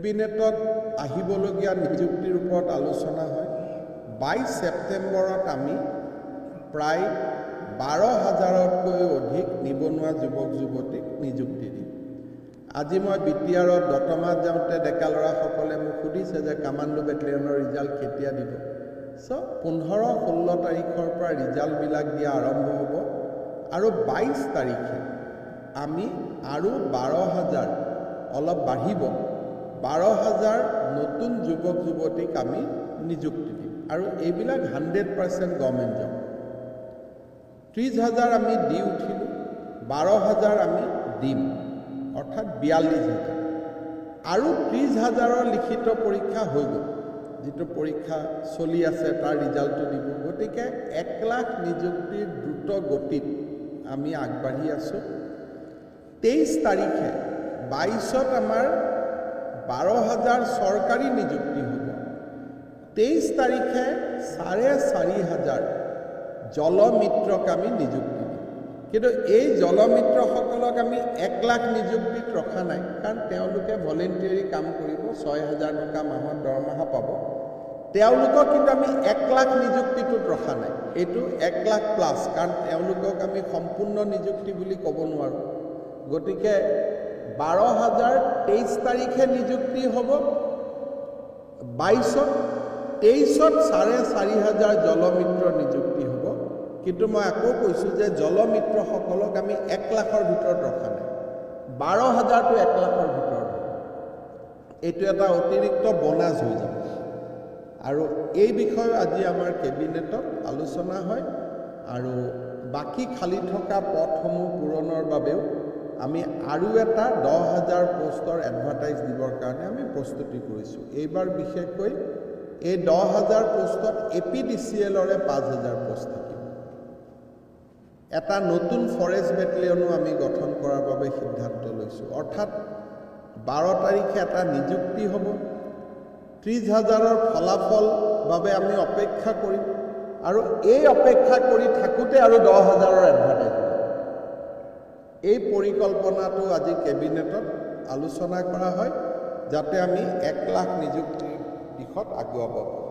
কেবিনেটত আহিবলগীয়া নিযুক্তিৰ ওপৰত আলোচনা হয়। 22 ছেপ্টেম্বৰত আমি প্ৰায় 12,000তকৈও অধিক নিবনুৱা যুৱক যুৱতীক নিযুক্তি দিম। আজি মই বি টি আৰত দতমাত যাওঁতে ডেকা ল'ৰাসকলে মোক সুধিছে যে কামাণ্ডো বেটেলিয়নৰ ৰিজাল্ট কেতিয়া দিব। চ' 15-16 তাৰিখৰ পৰা ৰিজাল্টবিলাক দিয়া আৰম্ভ হ'ব আৰু 22 তাৰিখে আমি আৰু 12,000, অলপ বাঢ়িব, 12,000 নতুন যুৱক যুৱতীক আমি নিযুক্তি দিম। আৰু এইবিলাক 100% গভৰ্ণমেণ্ট জব। 30,000 আমি দি উঠিলোঁ, 12,000 আমি দিম, অৰ্থাৎ 42,000। আৰু 30,000ৰ লিখিত পৰীক্ষা হৈ গ'ল, যিটো পৰীক্ষা চলি আছে তাৰ ৰিজাল্টটো দিব। গতিকে 1 লাখ নিযুক্তিৰ দ্ৰুত গতিত আমি আগবাঢ়ি আছোঁ। 23 তাৰিখে, 22ত আমাৰ 12,000 চৰকাৰী নিযুক্তি হ'ব। 23 তাৰিখে 4,500 জলমিত্ৰক আমি নিযুক্তি দিম। কিন্তু এই জলমিত্ৰসকলক আমি 1 লাখ নিযুক্তিত ৰখা নাই, কাৰণ তেওঁলোকে ভলেণ্টিয়াৰী কাম কৰিব, 6,000 টকা মাহত দৰমহা পাব। তেওঁলোকক কিন্তু আমি 1 লাখ নিযুক্তিটোত ৰখা নাই, এইটো 1 লাখ প্লাছ, কাৰণ তেওঁলোকক আমি সম্পূৰ্ণ নিযুক্তি বুলি ক'ব নোৱাৰোঁ। গতিকে 12,000 23 তাৰিখে নিযুক্তি হ'ব, 22ত, 23ত 4,500 জলমিত্ৰ নিযুক্তি হ'ব। কিন্তু মই আকৌ কৈছোঁ যে জলমিত্ৰসকলক আমি 1 লাখৰ ভিতৰত ৰখা নাই, 12,000টো 1 লাখৰ ভিতৰত হ'ব। এইটো এটা অতিৰিক্ত বোনাছ হৈ যাব। আৰু এই বিষয়ে আজি আমাৰ কেবিনেটত আলোচনা হয়। আৰু বাকী খালী থকা পদসমূহ পূৰণৰ বাবেও আমি আৰু এটা 10,000 পোষ্টৰ এডভাৰটাইজ দিবৰ কাৰণে আমি প্ৰস্তুতি কৰিছোঁ। এইবাৰ বিশেষকৈ এই 10,000 পোষ্টত এ পি ডি চি এলৰে 5,000 পোষ্ট থাকিব। এটা নতুন ফৰেষ্ট বেটেলিয়নো আমি গঠন কৰাৰ বাবে সিদ্ধান্ত লৈছোঁ। অৰ্থাৎ 12 তাৰিখে এটা নিযুক্তি হ'ব, 30,000ৰ ফলাফল বাবে আমি অপেক্ষা কৰিম, আৰু এই অপেক্ষা কৰি থাকোঁতে আৰু 10,000ৰ এডভাৰটাইজ। এই পৰিকল্পনাটো আজি কেবিনেটত আলোচনা কৰা হয়, যাতে আমি 1 লাখ নিযুক্তিৰ দিশত আগুৱাব পাৰোঁ।